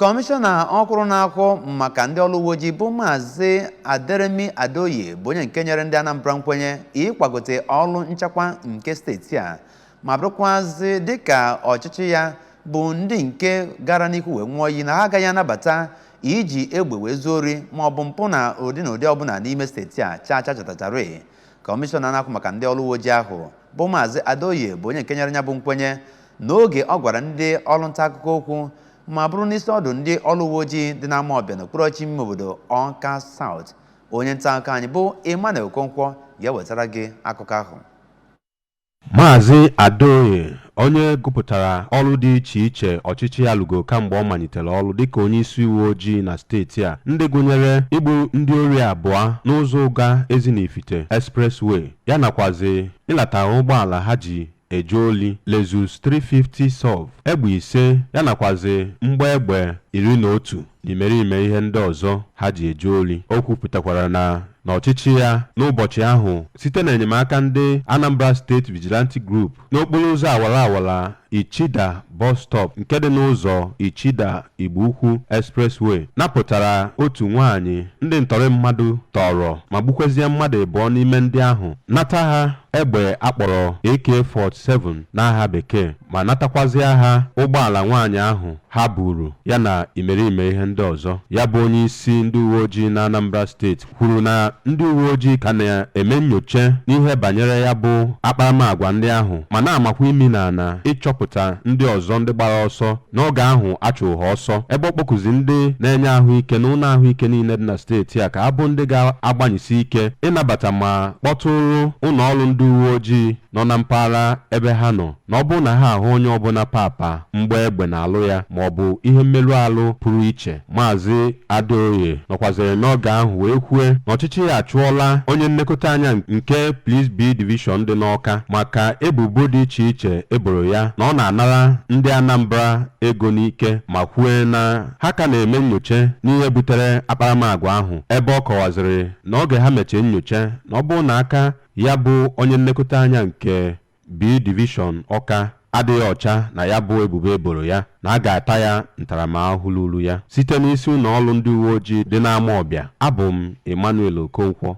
Kọmishọna ọhụrụ na-ahụ maka ndị ọrụ uwe ojii bụ Maazị Aderemi Adeoye bụ onye nke nyere ndị Anambra nkwenye ịkwagote ọrụ nchekwa nke steeti a, ma bụrụkwazị dịka ọchịchị ya bụ ndị nke gara n'ihu wee ṅụọ iyi na ha agaghị anabata iji egbe wee zuo ori ma ọ bụ mpụ na ụdị na ụdị ọbụla n'ime steeti a chaa chaa chatacharị. Kọmishọna na-ahụ maka ndị ọrụ uwe ojii ahụ bụ Maazị Adeoye bụ onye nke nyere ya bụ nkwenye n'oge ọ gwara ndị ọrụ nta akụkọ okwu ma bụrụ n'isi ọdụ ndị ọrụ uwe ojii dị n'Amawbịa n'okpuru ọchịchị ime obodo Awka South. Onye nta akụkọ anyị bụ Emmanuel Okonkwo ga-ewetara gị akụkọ ahụ. Maazị Adeoye, onye gụpụtara ọrụ dị iche iche ọchịchị ya lụgo kamgbe ọ malitere ọrụ dịka onye isi uwe ojii na steeti a, ndị gụnyere igbu ndị ori abụọ n'ụzọ Ụga Ezinifite Expressway, ya nakwazi ịlata ụgbọala ha ji eje oli Lexus 350 SUV, egbe 5, ya nakwazi mgbọ egbe 11 na imerime ihe ndị ọzọ ha ji eje oli. O kwupụtakwara na n'ọchịchị ya n'ụbọchị ahụ, site n'enyemaka ndị Anambra State Vigilante Group, n'okporo ụzọ awara awara Ichida bus stop nke dị n'ụzọ Ichida Igbo Ukwu Expressway, napụtara otu nwaanyị ndị ntọrị mmadụ tọrọ ma gbukwezie mmadụ 2 n'ime ndị ahụ, nata ha egbe akpọrọ AK-47 n'aha bekee, ma natakwazie ha ụgbọala nwaanyị ahụ ha buru, ya na imerime ihe ndị ọzọ. Ya bụ onye isi ndị uwe ojii na Anambra Steeti kwuru na ndị uwe ojii ka na-eme nyocha n'ihe banyere ya bụ akparamagwa ndị ahụ, ma na-amakwa imi na ana ịchọpụta ndị ọzọ ndị gbara ọsọ n'oge ahụ achụrụ ha ọsọ, ebe ọ kpọkụzi ndị na-enye ahụike n'ụlọ ahụike niile dị na steeti a ka ha bụ ndị ga-agbanyesi ike ịnabata ma kpọtụrụ ụlọ ọrụ ndị uwe ojii nọ na mpaghara ebe ha nọ, na ọ bụrụ na ha ahụ onye ọbụla papa mgbọ egbe na-alụ ya ma ọ bụ ihe mmerụ alụ pụrụ iche. Maazị Adeoye nọkwaziri n'oge ahụ wee kwue na ọchịchị ya achụọla onye nlekọta anya nke Police B Division dị n'Awka maka ebubo dị iche iche eboro ya na ọ na-anara ndị Anambra ego n'ike, ma kwue na ha ka na-eme nyocha n'ihe butere akparamagwa ahụ, ebe ọ kọwaziri na oge ha mechie nyocha, na ọ bụrụ na aka ya bụ onye nlekọta anya nke B Division Awka adịghị ọcha na ya bụ ebubo eboro ya, na a ga-ata ya ntaramahụhụ ruru ya. Site n'isi ụlọ ọrụ ndị uwe ojii dị n'Amawbịa, abụ m Emmanuel Okonkwo.